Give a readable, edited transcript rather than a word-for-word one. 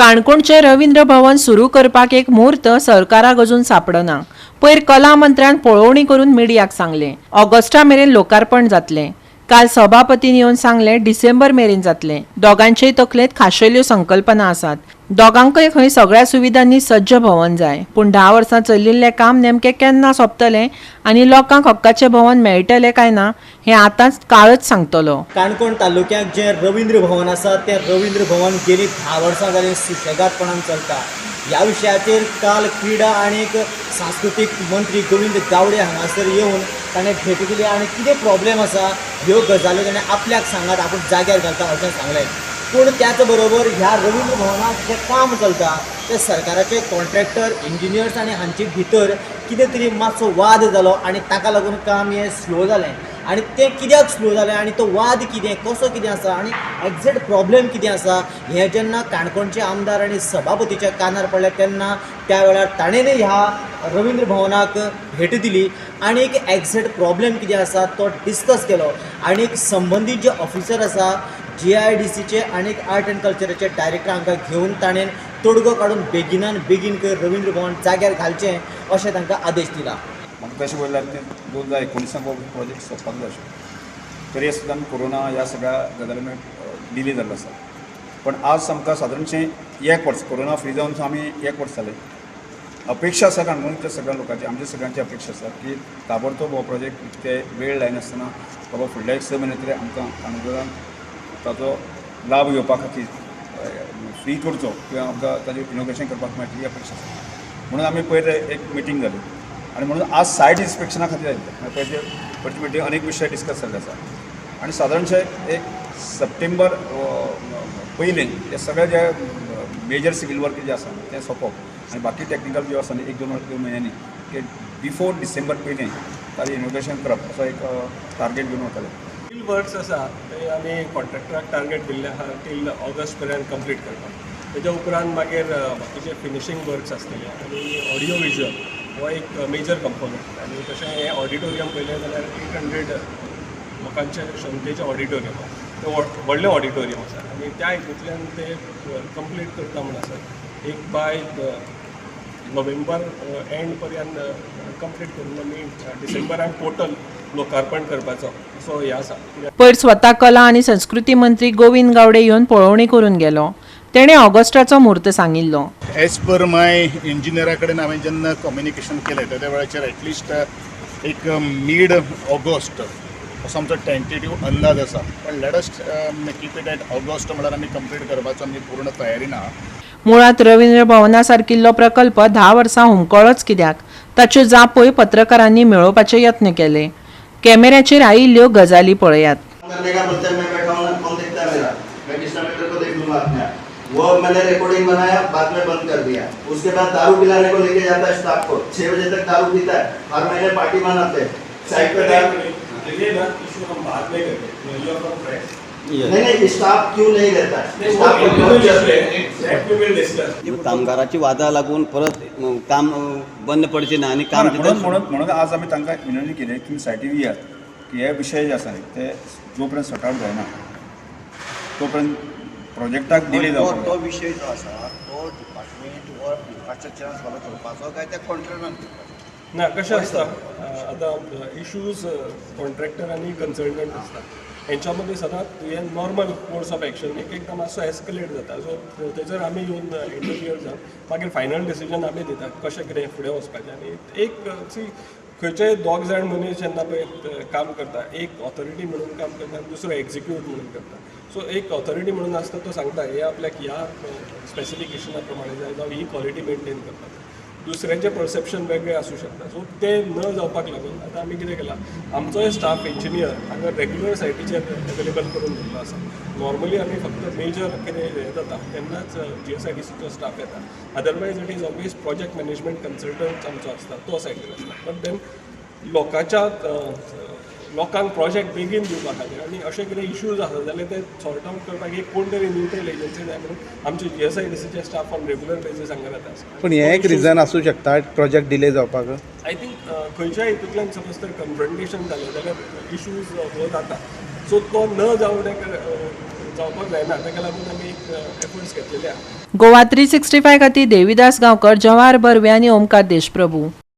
काणकोणचें रवींद्र भवन सुरू करपाक एक म्हूर्त सरकाराक अजून सांपडना. पयर कला मंत्र्यान पळोवणी करून मिडियाक सांगलें, ऑगस्टा मेरेन लोकार्पण जातलें. काल सभापतीन येवन सांगलें, डिसेंबर मेरेन जातलें. दोगांचेय तकलेंत खाशेल्यो संकल्पना आसात. दोगांकय खंय सगळ्या सुविधांनी सज्ज भवन जाय. पूण 10 वर्सां चलिल्लें काम नेमकें केन्ना सोंपतलें आनी लोकांक हक्काचें भवन मेळटलें काय ना, हें आतांच काळच सांगतलो. काणकोण तालुक्याक जें रवींद्र भवन आसा, तें रवींद्र भवन गेलीं 10 वर्सां जालीं सुशेगादपणान चलता. ह्या विशयाचेर काल क्रिडा आनी सांस्कृतीक मंत्री गोविंद गावडे हांगासर येवन ताणें भेट दिली आनी कितें प्रॉब्लेम आसा ह्यो गजाल्यो ताणें आपल्याक सांगात, आपूण जाग्यार घालता अशें सांगलें. पूण त्याच बरोबर ह्या रवींद्र भवनाक जें काम चलता, तें सरकाराचे कॉन्ट्रॅक्टर, इंजिनियर्स आनी हांचे भितर कितें तरी मातसो वाद जालो आनी ताका लागून काम हें स्लो जालें. आनी तें कित्याक स्लो जालें आनी तो वाद कितें, कसो कितें आसा आनी एग्जॅक्ट प्रॉब्लेम कितें आसा, हें जेन्ना काणकोणचे आमदार आनी सभापतीच्या कानार पडलें, तेन्ना त्या वेळार ताणें ह्या रवींद्र भवनाक भेट दिली आनी एक एग्जॅक्ट प्रॉब्लेम कितें आसा तो डिस्कस केलो. आनी संबंदीत जे ऑफिसर आसा, जीआयडीसीचे आनी आर्ट एंड कल्चराचे डायरेक्टर, हांकां घेवन ताणें तोडगो काडून बेगिनान बेगीन रवींद्र भवन जाग्यार घालचें अशें तांकां आदेश दिला. म्हाका तशें पळयल्यार ते 2019 हो प्रोजेक्ट सोंपपाक जाय आशिल्लो. तरी आसतना कोरोना ह्या सगळ्या गजालींनी डिले जाल्लो आसा. पण आज आमकां सादारणशें एक वर्स, कोरोना फ्री जावन आमी एक वर्स जालें. अपेक्षा आसा काणकोणच्या सगळ्या लोकांची, आमच्या सगळ्यांची अपेक्षा आसा की ताबडतोब हो प्रोजेक्ट ते वेळ लायनासतना बाबा फुडल्या एक 6 म्हयने तरी आमकां काणकोणान ताचो लाभ घेवपा खातीर फ्री करचो किंवा आमकां ताजें इनॉग्रेशन करपाक मेळटली ही अपेक्षा आसा. म्हणून आमी पयर एक मिटींग जाली आनी म्हणून आज सायट इन्स्पेक्शना खातीर आयिल्ले. पयरचे पयरची मिटींग अनेक विशय डिस्कस जाल्ले आसा आनी सादारणशे एक सप्टेंबर पयलीं हे सगळे जे मेजर सिवील वर्क जे आसा तें सोंपोवप आनी बाकी टॅक्निकल ज्यो आसा न्ही, एक दोन दोन म्हयन्यांनी की बिफोर डिसेंबर पयलीं ताजें इनॉग्रेशन करप असो एक टार्गेट घेवन वताले. सिवील वर्क्स आसा ते आमी कॉन्ट्रॅक्टराक टार्गेट दिल्ले आहा टील ऑगस्ट पर्यंत कंप्लीट करपाक. तेच्या उपरांत मागीर बाकीचे फिनिशींग वर्क्स आसतले आनी ऑडियो विज्युअल हो एक मेजर कंपोनंट. आनी तशें हें ऑडिटोरियम पळयलें जाल्यार 800 लोकांचे क्षमतेचें ऑडिटोरियम आसा. तें व्हडलें ऑडिटोरियम आसा आनी त्या हितूंतल्यान ते कंप्लीट करता म्हण आसा. एक बाय नोव्हेंबर एंड पर्यंत कंप्लीट करून आमी डिसेंबराक टोटल लोकार्पण करपाचो असो हें आसा. कित्याक पयर स्वता कला आनी संस्कृती मंत्री गोविंद गावडे येवन पळोवणी करून गेलो. तेणें ऑगस्टाचो म्हूर्त सांगिल्लो. एज पर माय इंजिनियरा कडेन हांवें जेन्ना कम्युनिकेशन केलें, त्या वेळाचेर एटलिस्ट एक मीड ऑगस्ट असो आमचो टेंटेटीव अंदाज आसा. पण let us keep it at August, म्हळ्यार आमी कंप्लीट करपाचो आमची पूर्ण तयारी ना. मुळात रवींद्र भवना सारकिल्लो प्रकल्प 10 वर्सां हुमकळोच कित्याक, ताच्यो जापोय पत्रकारांनी मेळोवपाचे यत्न केले. कॅमेऱ्याचेर आयिल्ल्यो गजाली पळयात. करने का बोलते हैं, मैं बैठा हूँ, कौन देखता है मेरा? मैं कृष्णा मीटर को देख लूंगा अपने आप. वो मैंने रिकॉर्डिंग बनाया, बाद में बंद कर दिया. उसके बाद दारू पिलाने को लेके जाता है स्टाफ को. 6 बजे तक दारू पीता है. हर महीने पार्टी मनाते हैं साइड पे दारू. ये ना इशू हम बाद में करते हैं. You are from press. नहीं, स्टाफ क्यों नहीं रहता है, स्टाफ को क्यों That we will discuss. कामगाराची वादा लागून परत काम बंद पडचें ना आनी काम म्हणून म्हणून म्हणून आज आमी तांकां विनवणी केली, तुमी सायटीर येयात की हे विशय जे आसा न्ही, ते जो पर्यंत सॉर्ट आवट जायना तो पर्यंत प्रोजेक्टाक डिले तो जावपाक तो विशय जो आसा, तो डिपार्टमेंट वा इन्फ्रास्ट्रक्चरान सॉल्व करपाचो काय त्या कॉन्ट्रॅक्टरान करपाचो? ना, कशें आसता, आतां इशूज कॉन्ट्रॅक्टर आनी कन्सल्टंट आसता, हेंच्या मदीं सदांच हे नॉर्मल कोर्स ऑफ एक्शन एक एकदां मातसो एस्कलेट जाता. सो तेचेर आमी येवन इंटरफियर जावन मागीर फायनल डिसिजन आमी दितात, कशें कितें फुडें वचपाचें. आनी एक सी, खंयचेय दोग जाण मनीस जेन्ना पळय काम करता, एक ऑथॉरिटी म्हणून काम करता आनी दुसरो एक्झिक्यूट म्हणून करता. सो एक ऑथॉरिटी म्हणून आसता, तो सांगता हे आपल्याक ह्या स्पेसिफिकेशना प्रमाणे जाय जावं ही क्वॉलिटी मेंटेन करपाक जाय. दुसऱ्यांचें परसेप्शन वेगळें आसूं शकता. सो तें न जावपाक लागून आतां आमी कितें केलां, आमचोय स्टाफ इंजिनियर हांगा रेगुलर सायटीचेर अवेलेबल करून दिल्लो आसा. नॉर्मली आमी फक्त मेजर कितें हें जाता तेन्नाच जीएसआयडीसीचो स्टाफ येता. Otherwise it is always project management consultant आमचो आसता, तो सायटीर आसता. बट then लोकांक प्रोजेक्ट बेगीन दिवपा खातीर आनी अशे कितें इश्यूज आसा जाल्यार ते सॉर्ट आवट करपाक एक कोण तरी न्यूट्रल एजन्सी जाय म्हणून आमचे जीएसआयडीसीचे स्टाफ ऑन रेगुलर बेजीस हांगा जाता. पूण हें एक रिजन आसूं शकता प्रोजेक्ट डिले जावपाक? I think खंयच्याय हितूंतल्यान सपोज तर कन्फ्रंटेशन जालें जाल्यार इश्यूज हो जाता. सो तो न जावणे जावपाक जायना. ताका लागून आमी एक एफर्ट्स घेतलेले आहा. गोवा 365 खातीर देवीदास गांवकर, जवाहर बर्वे आनी ओमकार देशप्रभू.